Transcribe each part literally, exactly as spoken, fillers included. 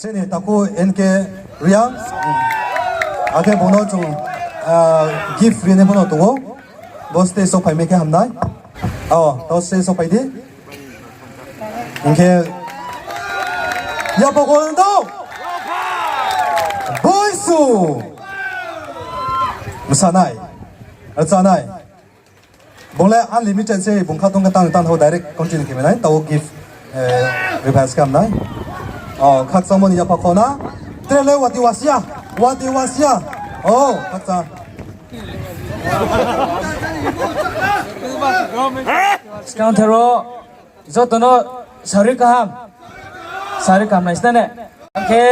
Chini takhu N K Reang, akhe bung no chung gift rinai pho no tong ou. Bo stage wo phaimai khe hamnai. O, tao stage wo phai di. Hing khe, yapha kho nang tao. Boisu. Msanai. Rchanai. Bung le unlimited se bung kha tong khe tang tang ho direct continue khe mai nai. Tao gift, revise khe hamnai. O, khakchangmo ni yapha kho na. Tre le wati wasia. Wati wasia. O, khakchang. Skangther wo joto no sari kaham. Sari kaham nai sna ne. Ang khe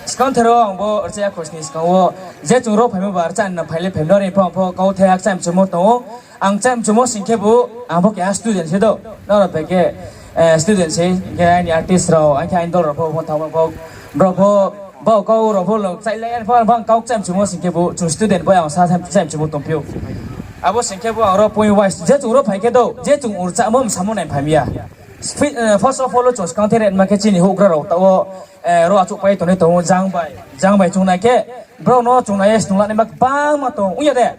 skangther wo ang bo rcha ya khosni skang wo je chung ro phaimo ba rcha ni na phai le phaimo ri pho ang pho kauthai ha kchaimchumo tong ou. Ang kchaimchumo sing khebu ang pho keha student se do. Nrao bai khe student se, hing khe aini artist rao, ang khe aini dol rao pho bo thangmo pho, brao pho, bo kau rao pho lo kchailai, ang pho ang kau kchaimchumo sing khebu chung student bo ang sa kchaimchumo tongphi ou. Abo sing khebu ang ro point wise je chung ro phai khe do, je chung rchamo msamo nai phai mi ya. First of all, chung skangther ri ma khe chini houhgra rao taoh wo, ro achouhpai tongnai tong ou, jang bai, jang bai chung nai khe, brao no chung nai ye snung lanaima gbangma tong ong ya de.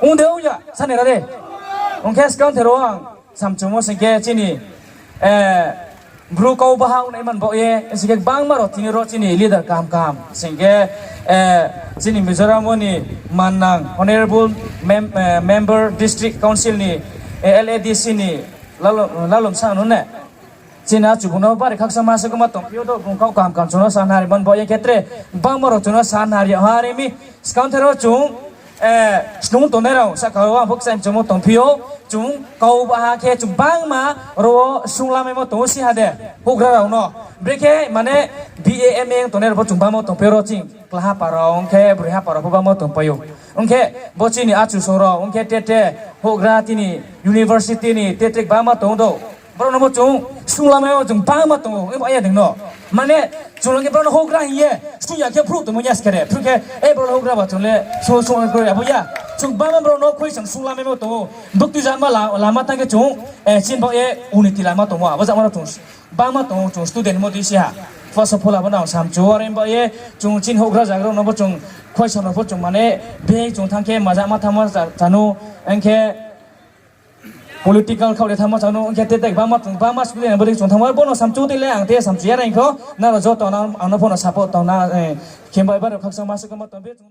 Ong de ong ya, sanai ra de. Ong khe skangther wo ang samchumo sing khe chini, Bru kau baha ongnaima ni baoh ye, sing khe gbangma rao tini ro chini leader kaham kaham. Sing khe, chini Mizoram wo ni mannang Honourable Member District Council ni, LADC ni Lalom Sano ne. Chini achu bung no bari khakchangma se kma tongphi ou do, bung kau kaham kaham chung no sanari man baoh ye khe tre gbangma rao chung no sanari ha ri mi. Skangther wo chung snung tongnai rao sahka wo ang pho kchaimchumo tongphi ou, chung kau baha khe chung gbangma ro wo sunglamaimo tong ou si ha de, houhgra rao no. Brekhe mane BA MA ong tongnai rao pho chung gbangma tongpai ou ro ching klaha para ong khe broi ha para pho gbangma tongpai ou. Ong khe bo chini achu song rao ong khe tre tre houhgra tini university ni tre tre gbangma tong ou do. Brao no bo chung sunglamaimo chung gbangma tong ou, abo ya dei no. Mane chung no khe brao no houhgra hing ye sung ya khe phruh tongmo ya skere. Phruh khe, e brao no houhgra ba chung le sung sung kroi abo ya. Chung gbangma brao no khuisang sunglamaimo tong ou. Bukti jama lama tang khe chung, chini baoh ye unity lama tongmo, abo jama no chung gbangma tong ou chung student mo dei si ha. First of all abo no ang samchu wo, are baoh ye chung chini houhgra zagra rao no bo chung khuisang rao pho chung mane bihih chung thanng khe majama thanngmo chanu, ong khe political khaoh le thanngmo chanu, ong khe tre tre gbangma student bo dei chung thanngmo, bo no samchu dei le ang te samchu ya nai kho, nrao joto ang no pho no support tong na, khembai baro khakchangma se kma tong phi ou.